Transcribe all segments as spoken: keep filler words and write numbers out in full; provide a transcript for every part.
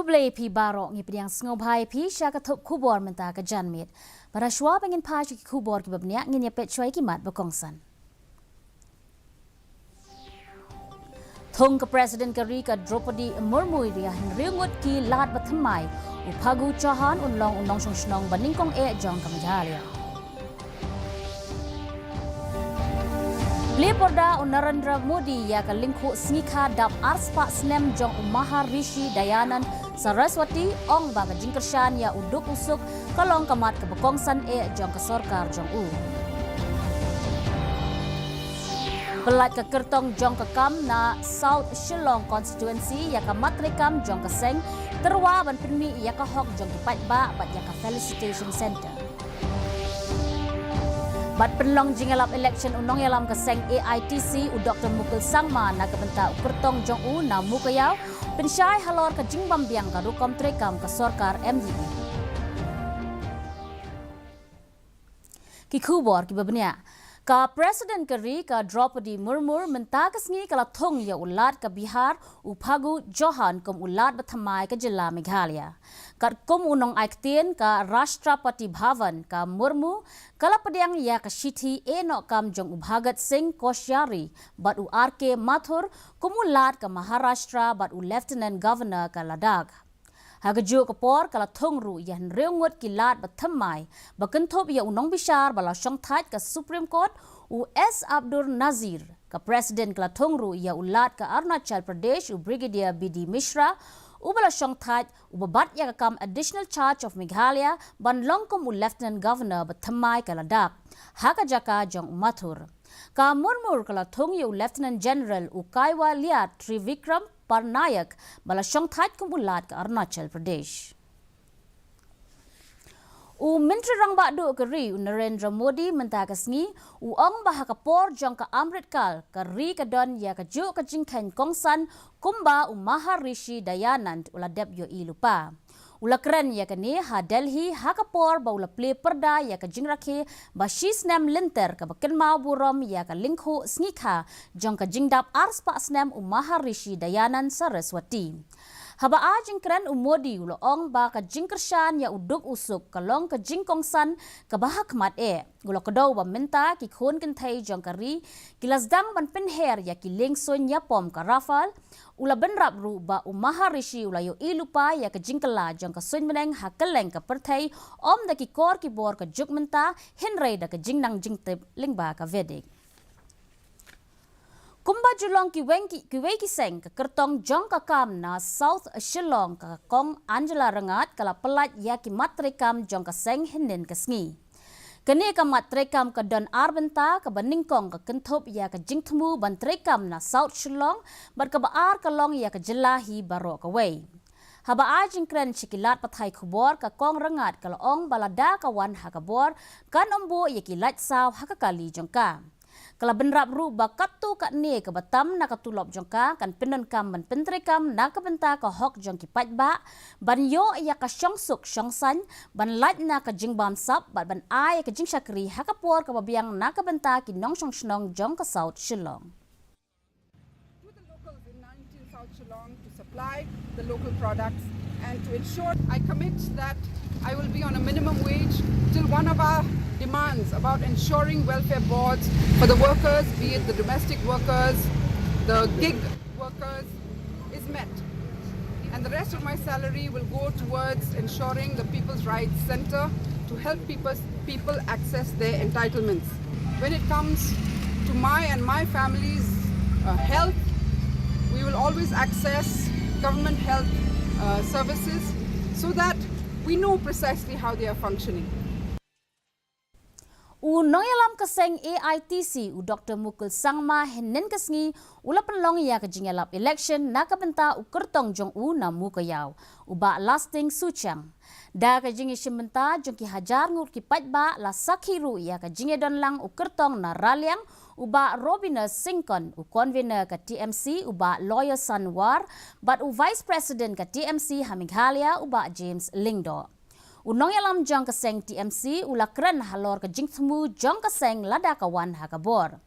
Khublei phi baroh, ngi pdiang sngewbha ïa phi sha ka thup khubor mynta ka janmiet. Bad hashwa ba ngin phai sha ki khubor kiba bniah, ngin ïa peit shwa ïa ki mat ba kongsan. Thung ka President ka ri ka Droupadi Murmu ïa hynriew ngut ki lad ba thymmai, u Phagu Chauhan un long u nongshong shnong ba nyngkong eh jong ka Meghalaya. Plie pyrda u Narendra Modi ïa ka lyngkhuh sngikha dap arspah snem jong u Maharishi Dayanand Saraswati, ong ba ka jingkyrshan ïa u duk u suk ka long ka mat kaba kongsan eh jong ka sorkar jong u. Pyllait ka kyrtong jong ka KAM na South Shillong Constituency ïa ka mat treikam jong ka seng, tyrwa ban pynmih ïa ka hok jong ki paidbah bad ïa ka Felicitation Centre. Bad pynlong jingïalap election u nongïalam ka seng A I T C u Doctor Mukul Sangma na ka bynta u kyrtong jong u na Mukaïaw, pynshai halor ka jingbym biang ka rukom treikam ka sorkar M D A. Ki khubor kiba bniah. Ka President ka ri ka Droupadi Murmu mynta ka sngi ka la thung ïa u Lad ka Bihar u Phagu Chauhan kum u Lad ba thymmai ka jylla Meghalaya. Katkum u nongai ktien ka Rashtrapati Bhavan, ka Murmu ka la pdiang ïa ka shithi eh noh kam jong u Bhagat Singh Koshyari bad u R K Mathur kum u Lad ka Maharashtra bad u Lieutenant Governor ka Ladakh. Ha kajuh ka por ka la thung ruh ïa hynriew ngut ki lad ba thymmai, ba kynthup ïa u nongbishar ba la shongthait ka Supreme Court u S Abdul Nazir. Ka President ka la thung ruh ïa u Lad ka Arunachal Pradesh u Brigadier B D Mishra, uba la shongthait uba bat ïa ka kam Additional Charge of Meghalaya ban long kum u Lieutenant Governor ba thymmai ka Ladakh, ha ka jaka jong u Mathur. Ka Murmu ka la thung ïa u Lieutenant General u Kaiwalya Trivikram Parnaik ba la shongthait kum u Lad ka Arunachal Pradesh. U Myntri Rangbah Duh ka ri u Narendra Modi mynta ka sngi u ong ba ha ka por jong ka Amrit Kal ka ri ka don ïa kajuh ka jingkheiñ kongsan kumba u Maharishi Dayanand u la dep ïohi lypa. U la kren ïa kane ha Delhi ha ka por ba u la plie pyrda ïa ka jingrakhe ba shi snem lynter kaba kynmaw burom ïa ka lyngkhuh sngikha jong ka jingdap arspah snem u Maharishi Dayanand Saraswati. Haba ai jingkren u Modi u la ong ba ka jingkyrshan ïa u duk u suk ka long ka jingkongsan kaba hakhmat eh. U la kdew ba mynta ki khun kynthei jong ka ri ki la sdang ban pynher ïa ki lieng suiñ ïapom ka Rafale. U la bynrap ruh ba u Maharishi u la ïohi lypa ïa ka jingkylla jong ka suiñ bneng ha kylleng ka pyrthei, ym da ki kor ki bor ka juk mynta, hynrei da ka jingnang jingtip lyngba ka Vedic. Kumba ju long kiwei ki, kiwei ki seng, ka kyrtong jong ka KAM na South Shillong ka Kong Angela Rangad ka la pyllait ïa ki mat treikam jong ka seng hynnin ka sngi. Kane ka mat treikam ka don ar bynta, kaba nyngkong ka kynthup ïa ka jingthmu ban treikam na South Shillong, bad kaba ar ka long ïa ka jylla hi baroh kawei. Haba ai jingkren sha ki lad pathai khubor, ka Kong Rangad ka la ong ba lada ka wan ha ka bor, kan ym buh ïa ki lait saw ha ka kali jong ka. Ka la bynrap ruh ba katto katne kaba tam na ka tulop jong ka kan pyndonkam ban pyntreikam na ka bynta ka hok jong ki paidbah, ban ïoh ïa ka shongsuk shongsaiñ, ban lait na ka jingbamsap bad ban ai ka jingshakri ha ka por kaba biang na ka bynta ki nongshong shnong jong ka South Shillong. To the locals in nineteen South Shillong to supply the local products and to ensure I commit that I will be on a minimum wage till one of our demands about ensuring welfare boards for the workers, be it the domestic workers, the gig workers, is met. And the rest of my salary will go towards ensuring the People's Rights Centre to help people, people access their entitlements. When it comes to my and my family's uh, health, we will always access government health uh, services so that we know precisely how they are functioning. U nongïalam ka seng A I T C, u Doctor Mukul Sangma, hynnin ka sngi u la pynlong ïa ka jingïalap election na ka bynta u kyrtong jong u na Mukaïaw, u Bah Lasting Suchiang. Da ka jingïashim bynta jong ki hajar ngut ki paidbah, la sakhi ruh ïa ka jingïadon lang u kyrtong na Raliang, u Bah Robina Syngkon, u convener ka T M C, u Bah Loyson War, bad u Vice President ka T M C ha Meghalaya, u Bah James Lyngdoh. U nongïalam jong ka seng T M C u la kren halor ka jingthmu jong ka seng lada ka wan ha ka bor.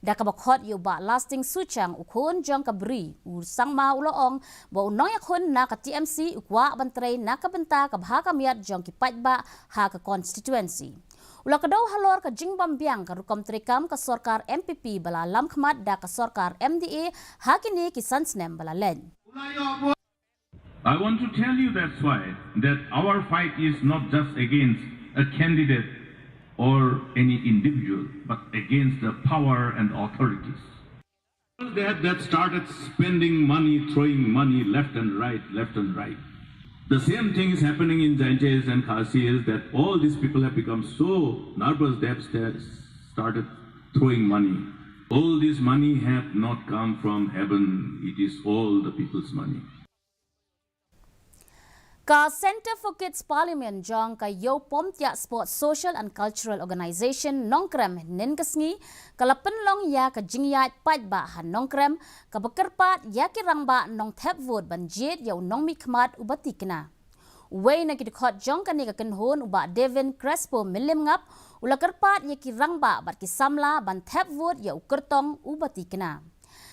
Da kaba khot ïa u Bah Lasting Suchang, u khun jong ka Bri, u Sangma u la ong ba u nongïakhun na ka T M C u kwah ban trei na ka bynta ka bha ka miat jong ki paidbah ha ka constituency. U la kdew halor ka jingbym biang ka rukom treikam ka sorkar N P P ba la lam khmat da ka sorkar M D A ha kine ki san snem ba la leit. I want to tell you that's why that our fight is not just against a candidate or any individual, but against the power and authorities. That, that started spending money, throwing money left and right, left and right. The same thing is happening in Jaintia Hills and Khasi Hills, that all these people have become so nervous, they have sta- started throwing money. All this money have not come from heaven, it is all the people's money. Ka Centre for Kids Parliament jong ka Ïew Pomtiah Sports Social and Cultural Organisation Nongkrem hynnin ka sngi ka la pynlong ïa ka jingïaid paidbah ha Nongkrem kaba kyrpad ïa ki rangbah nongthep vote ban jied ïa u nongmihkhmat uba tikna. Uwei na ki dkhot jong kane ka kynhun, u Bah Devin Crespo Mylliemngap, u la kyrpad ïa ki rangbah bad ki samla ban thep vote ïa u kyrtong uba tikna.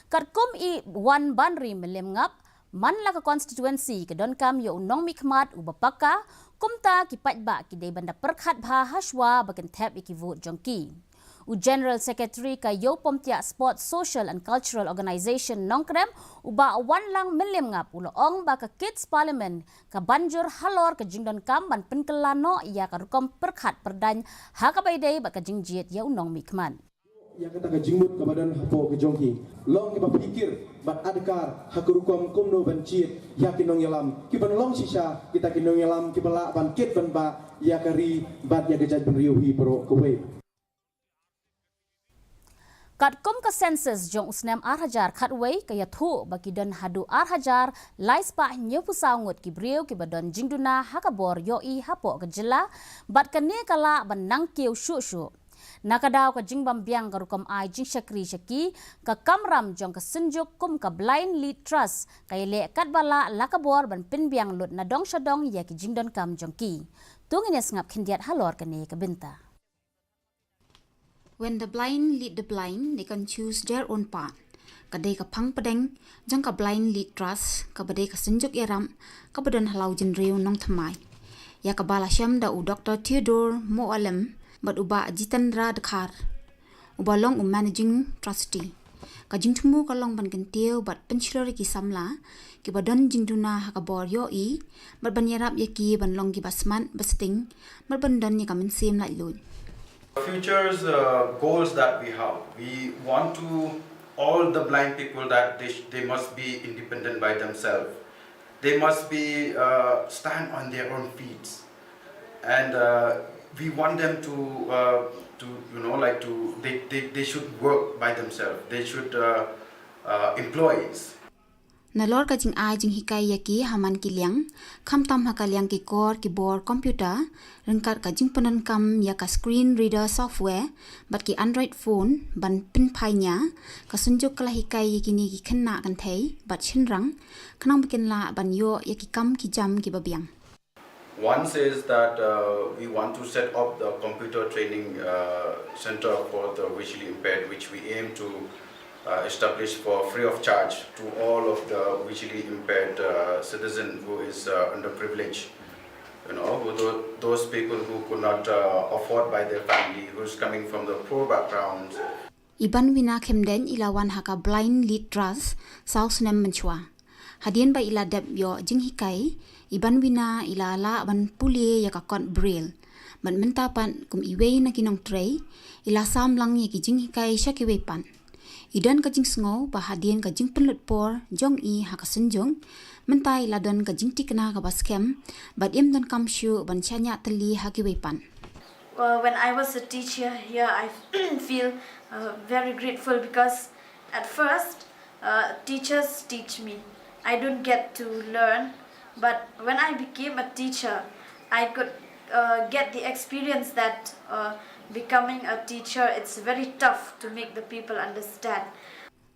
Katkum i Wanbanri Mylliemngap, man la ka constituency ka donkam ïa u nongmihkhmat uba paka, kumta ki paidbah ki dei ban da pyrkhat bha hashwa ba kin thep ïa ki vote jong ki. U General Secretary ka Ïew Pomtiah Sports Social and Cultural Organisation Nongkrem, u Bah Wanlang Mylliemngap, u la ong ba ka Kids Parliament ka ban jur halor ka jingdonkam ban pynkylla noh ïa ka rukom pyrkhat pyrdaiñ ha kaba ïadei bad ka jingjied ïa u nongmihkhmat. Ïa kata ka jingmut kaba don hapoh ka jong ki, long kiba pyrkhat bad adkar ha ka rukom kumno ban jied ïa ki nongïalam, kiban long shisha kita ki nongïalam kiba lah ban kit ban bah ïa ka ri bad ïa ka jaitbynriew hi baroh kawei. Katkum ka census jong u snem ar hajar khatwei ka ïathuh ba ki don haduh ar hajar lai spah hynñiewphew saw ngut ki briew kiba don jingduna ha ka bor ïohi hapoh ka jylla, bad kane ka lah ban nang kiew shuh shuh. Na ka daw ka jingbym biang ka rukom ai jingshakri sha ki, ka kamram jong ka Synjuk kum ka Blind Lead Trust ka ïaleh katba lah la ka bor ban pynbiang lut na dong sha dong ïa ki jingdonkam jong ki. To ngin ïa sngap khyndiat halor kane ka bynta. When the blind lead the blind, they can choose their own path. Ka dei ka phang pdeng jong ka Blind Lead Trust, kaba dei ka synjuk ïarap kaba don ha Lawjynriew Nongthymmai, ïa kaba la shem da u Doctor Theodore Moalem bad u Bah Jitendra Dkhar, uba long u Managing Trustee. Ka jingthmu ka long ban kyntiew bad pynshlur ïa ki samla kiba don jingduna ha ka bor ïohi, bad ban ïarap ïa ki ban long kiba smat ba sting, bad ban don ïa ka mynsiem laitluid. Futures, uh, goals that we have, we want to all the blind people that they, sh- they must be independent by themselves. They must be, uh, stand on their own feet, and, uh, we want them to, uh, to, you know, like, to, they, they, they should work by themselves. They should, uh, uh, employees. Nalor ka jingai jinghikai ïa ki ha man ki liang, khamtam ha ka liang ki kor ki bor computer, ryngkat ka jingpyndonkam ïa ka screen reader software bad ki Android phone ban pynphai nia, ka synjuk ka la hikai ïa kine ki khynnah kynthei bad shynrang, khnang ba kin lah ban ïoh ïa ki kam ki jam kiba biang. One says that, uh, we want to set up the computer training, uh, center for the visually impaired, which we aim to, uh, establish for free of charge to all of the visually impaired, uh, citizen who is, uh, underprivileged. You know, who tho- those people who could not, uh, afford by their family, who's coming from the poor backgrounds. I Banwina Khymdeiñ i la wan ha ka Blind Lead Trust saw snem mynshuwa. Hadien ba i la dep ïoh jinghikai, i Banwina i la lah ban pule ïa ka kot Braille. Bad mynta pat kum iwei na ki nongtrei, i la sam lang ïa ki jinghikai sha kiwei pat. I don ka jingsngew ba hadien ka jingpynlut por jong i ha ka synjuk, mynta i la don ka jingtikna kaba skhem, bad im donkam shuh ban shaniah tylli ha kiwei pat. Uh, when I was a teacher here, I feel, uh, very grateful because at first, uh, teachers teach me. I don't get to learn, but when I became a teacher, I could, uh, get the experience that, uh, becoming a teacher, it's very tough to make the people understand.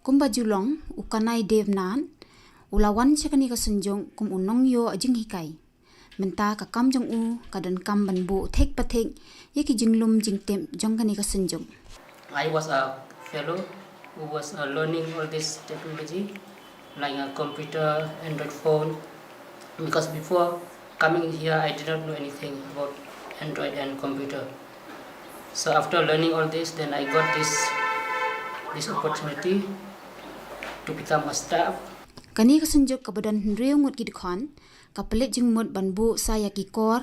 Kumba ju long, u Kanai Devnath u la wan sha kane ka synjuk kum u nongïoh jinghikai. Mynta ka kam jong u ka donkam ban buh thik pa thik ïa ki jinglum jingtip jong kane ka synjuk. I was a fellow who was uh, learning all this technology, like a computer, Android phone, because before coming here, I did not know anything about Android and computer. So after learning all this, then I got this this opportunity to become a staff. Kane ka synjuk kaba don hynriew ngut ki dkhot ka pynleit jingmut ban buh sa ïa ki kor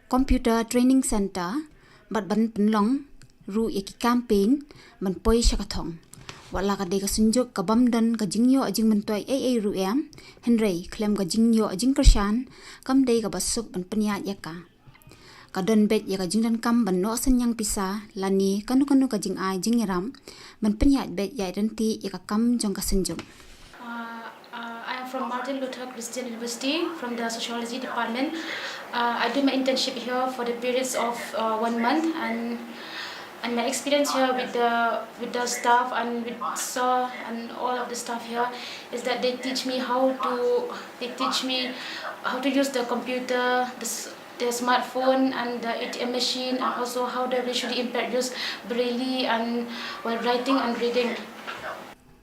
Computer Training Center bad ban pynlong ruh ïa ki campaign ban poi sha ka thong. Wat la ka dei ka synjuk ka bym don ka jingïoh jingmyntoi ei ei ruh em, hynrei khlem ka jingïoh jingkyrshan kam dei kaba suk ban pynïaid ïa ka. Ka don beit ïa ka jingdonkam ban noh synñiang pisa lane kano kano ka jingai jingïarap ban pynïaid beit ïa i rynti ïa ka kam jong ka synjuk. Uh, uh, I am from Martin Luther Christian University, from the Sociology Department. Uh, I do my internship here for the periods of uh, one month, and and my experience here with the with the staff and with sir and all of the staff here is that they teach me how to they teach me how to use the computer, the, s- the smartphone, and the A T M machine, and also how the visually impaired use braille and while writing and reading.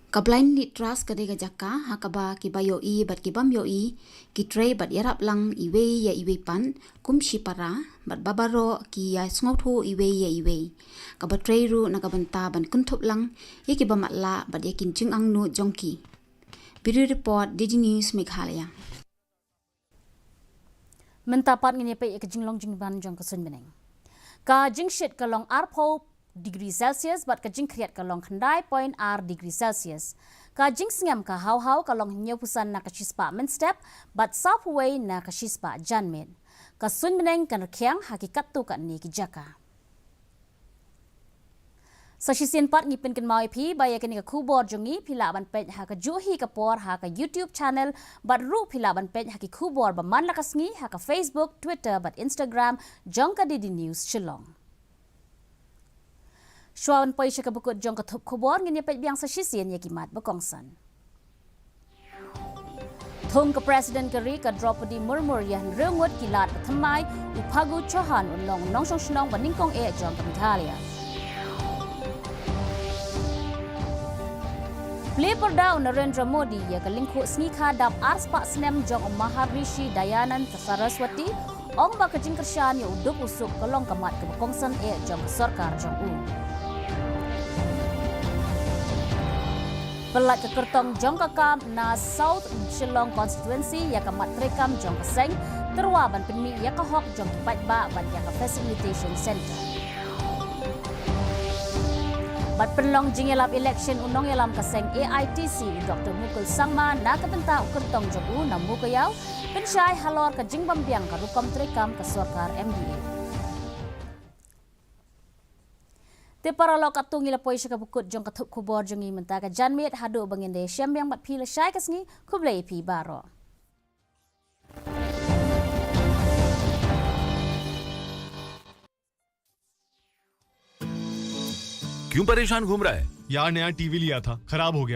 Ka Blind Lead Trust ka dei ka jaka ha kaba ki ba ïohi bad ki bym ïohi ki trei bad ïarap lang iwei ïa iwei pat kum shipara bad ba baroh ki ïa sngewthuh iwei ïa iwei. Kaba trei ruh na ka bynta ban kynthup lang ïa ki ba matlah bad ïa ki jingangnud jong ki. Bureau Report, D D News Meghalaya. Mynta pat ngin ïa peit ïa ka jinglong jingman jong ka suiñ bneng. Ka jingshit ka long arphew degree Celsius bad ka jingkhriat ka long khyndai point ar degree Celsius. Ka jingsngem ka haw haw ka long hynñiewphew san na ka shispah mynstep bad sawphew wei na ka shispah janmiet. Ka suiñ bneng kan rkhiang ha ki katto katne ki jaka. Sa shisien pat ngi pynkynmaw ïa phi ba ïa kane ka khubor jong ngi phi lah ban peit ha kajuh hi ka por ha ka YouTube channel bad ruh phi lah ban peit ha ki khubor ba man la ka sngi ha ka Facebook, Twitter bad Instagram jong ka D D News Shillong. Shuwa ban poi sha kaba kut jong ka thup khubor ngin ïa peit biang sa shisien ïa ki mat ba kongsan. Thung ka President ka ri ka Droupadi Murmu ïa hynriew ngut ki lad ba thymmai, u Phagu Chauhan un long nongshong shnong ba nyngkong eh jong ka Meghalaya. Plie pyrda u Narendra Modi ïa ka lyngkhuh sngi kha dap arspah snem jong u Maharishi Dayanand Saraswati, ong ba ka jingkyrshan ïa u duk u suk ka long ka mat kaba kongsan eh jong ka sorkar jong u. Pynlait ka kyrtong jong ka KAAP na South Shillong Constituency ïa ka mat treikam jong ka seng, tyrwa ban pynmih ïa ka hok jong ki paidbah bad ïa ka Facilitation Centre. Bad pynlong jingïalap election u nongïalam ka seng A I T C u Doctor Mukul Sangma na ka bynta u kyrtong jong u na Mowkaiaw, pynshai halor ka jingbym biang ka rukom treikam ka sorkar M D A. Te paralok, katto ngi la poi sha kaba kut jong ka thup khubor jong ngi mynta ka janmiet, haduh ba ngin da ïashem biang bad phi lashai ka sngi, khublei ïa phi baroh. क्यों परेशान घूम रहा है? यार, नया टीवी लिया था, खराब हो गया।